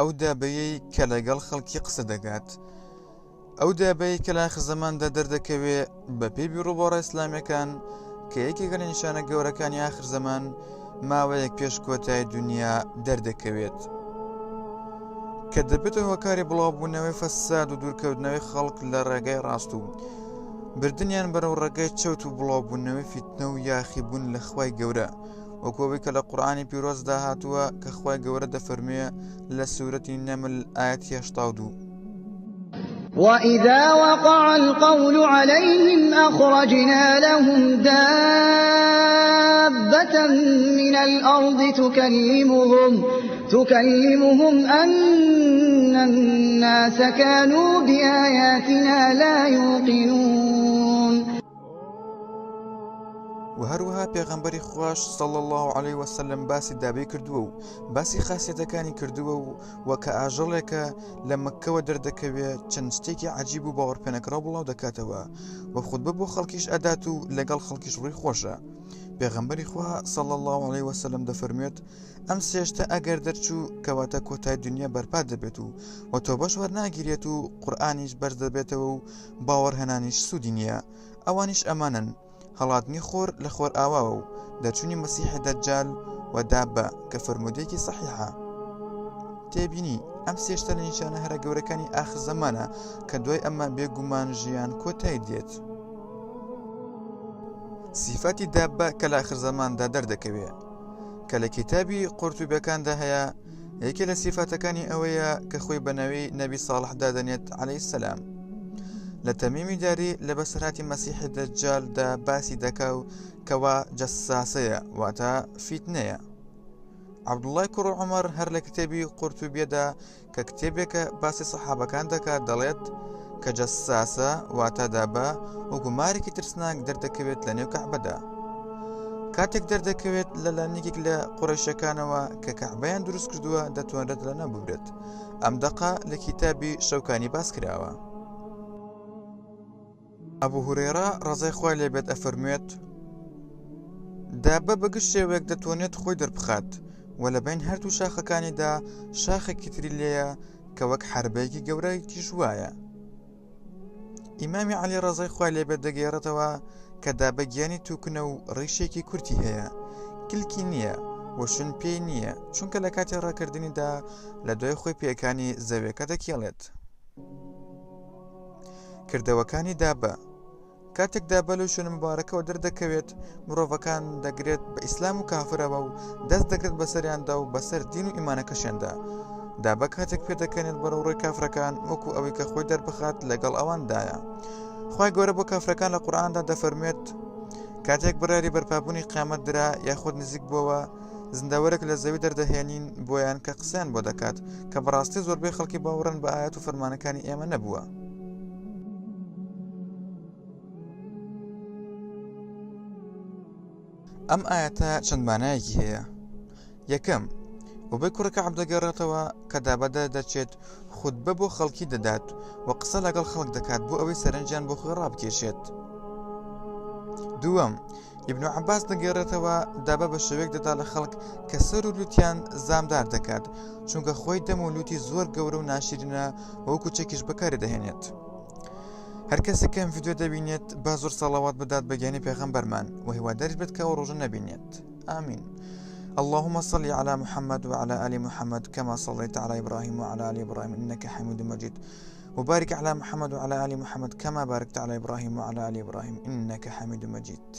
ئەو دابەیەی کە لەگەڵ خەڵکی قسە دەکات. ئەو دابەیەی کە لە ئاخر زەماندا دەردەکەوێ بە پێی بیروباوەڕە ئیسلامیەکان کە یەکێکە لە نیشانە گەورەکانی ئاخر زەمان ماوەیەک پێش کۆتای دنیا دەردەکەوێت. کە دەبێتە هۆکاری بڵاوبوونەوەی فەساد و دوورکەوتنەوەی خەڵک لە ڕێگای ڕاست و بردنیان بەرەو ڕێگای چەوت و بڵاوبوونەوەی فیتنە و یاخیبوون لە خوای گەورە وەکو ئەوەی کە لە قورئانی پیرۆزدا هاتووە کە خوای گەورە دەفەرموێ لە سورەتی نەمل ئایەتی 82. وإذا وقع القول عليهم أخرجنا لهم دابة من الأرض تكلمهم تكلمهم أن الناس كانوا بآياتنا لا يوقنون. وە هەروەها پێغەمبەری خواش صلی اللە علیه وسلم باسی دابەی کردووە و باسی خاسیەتەکانی کردووە و وە کە ئاژەڵێکە لە مەککەوە دەردەکەوێ چەند شتێکی عەجیب و باوەڕپێنەکراو بڵاو دەکاتەوە و خوتبە بۆ خەڵکیش ئەدات و لەگەڵ خەڵکیش ڕووی خۆشە پێغەمبەری خوا صلی اللە علیه وسلم دەفەرموێت ئەم سێ شتە ئەگەر دەرچوو کەواتە کۆتای دنیا بەرپا دەبێت و وە تۆبەش وەرناگیرێت و قورئانیش بەرز دەبێتەوە و باوەڕهێنانیش سوودی نییە ئەوانیش ئەمانەن، هەڵاتنی خۆر لە خۆرئاواوە و دەرچوونی مەسیحی دەجال و دابە کە فەرموودەیەکی سەحیحە. تێبینی، ئەم سێ شتە لە نیشانە هەرە گەورەکانی ئاخر زەمانە کە دوای ئەمە بێ گومان ژیان کۆتای دێت. سیفاتی دابە کە لە ئاخر زەماندا دەردەکەوێ. کە لە کیتابی قورتوبیەکاندا هەیە، یەکێ لە سیفاتەکانی ئەوەیە کە خۆی بە نەوەی نەبی ساڵح دادەنێت عەلەیهی سەلام. لە تەمیمی داری لە بەسەرهاتی مەسیحی دەجالدا باسی دەکا و کەوا جەساسەیە واتە فیتنەیە. عەبدوڵای کوڕ عومەر هەر لە کتێبی قورتوبیەدا کە کتێبێکە باسی سەحابەکان دەکات دەڵێت کە جەساسە واتە دابە وەکو مارێکی ترسناک دەردەکەوێت لە نێو کەعبەدا کاتێک دەردەکەوێت لەلایەن یەکێک لە قوڕەیشەکانەوە کە کەعبەیان دروست کردووە دەتوانرێت لەناو ببرێت ئەم دەقە لە کیتابی شەوکانی باس کراوە. ئەبو هورەیڕە ڕەزای خوای لێ بێت ئەفەرموێت، دابە بە گشت شێوەیەک دەتوانێت خۆی دەربخات و لە بەین هەردوو شاخەکانیدا شاخێکی تری لێیە کە وەک حەربەیەکی گەورەی تیژ وایە. ئیمامی عەلی ڕەزای خوای لێ بێت دەگێڕێتەوە کە دابە گیانی تووکنە و ڕیشێکی کورتی هەیە، کلکی نییە و شوێن پێی نییە، چونکە لە کاتی ڕاکردنیدا لە دوای خۆی پێیەکانی زەویەکە دەکێڵێت. کردەوەکانی دابە کاتێک دابە لەو شوێنە مبارەکەوە دەردەکەوێت مرۆڤەکان دەگرێت بە ئیسلام و کافرەوە و دەست دەگرێت بەسەریاندا و بەسەر دین و ئیمانەکەشیاندا دابە کاتێک پێدەکەنێت بەرەو ڕووی کافرەکان وەکو ئەوەی کە خۆی دەربخات لەگەڵ ئەواندایە خوای گەورە بۆ کافرەکان لە قورئاندا دەفەرموێت کاتێک بڕیاری بەرپابوونی قیامەت درا یاخود نزیک بووەوە زیندەوەرێک لە زەوی دەردەهێنین بۆیان کە قسەیان بۆ دەکات کە بەڕاستی زۆربەی خەڵکی باوەڕن بە ئاەت و فەرمانەکانی ئێمە نەبووە. ئەم ئاەتە چەند مانایەکی هەیە یەکەم ئوبەی کوڕی کەعب دەگەڕێتەوە کە دابەدە دەچێت خوتبە بۆ خەڵکی دەدات و قسە لەگەڵ خەڵک دەکات بۆ ئەوەی سەرنجیان بۆ خۆی ڕابکێشێت دووەم ئیبن عەباس دەگێڕێتەوە دابە بە شێوەیەک دەدا لە خەڵک کە سەر و لوتیان زامدار دەکات چونکە خۆی دەم و لوتی زۆر گەورە و ناشرینە وەکو چەکیش بەکاری دەهێنێت هەر کەسێک کەم ڤیدیۆ دەبینێت با زۆر سەڵاوات بدات بە گیانی پێغەمبەرمان و هیواداریش بێت کە ئەو ڕۆژە نەبینێت آمین اللهم صل على محمد وعلى آل محمد كما صليت على إبراهيم وعلى آل إبراهيم إنك حميد مجيد وبارك على محمد وعلى آل محمد كما باركت على إبراهيم وعلى آل إبراهيم إنك حميد مجيد.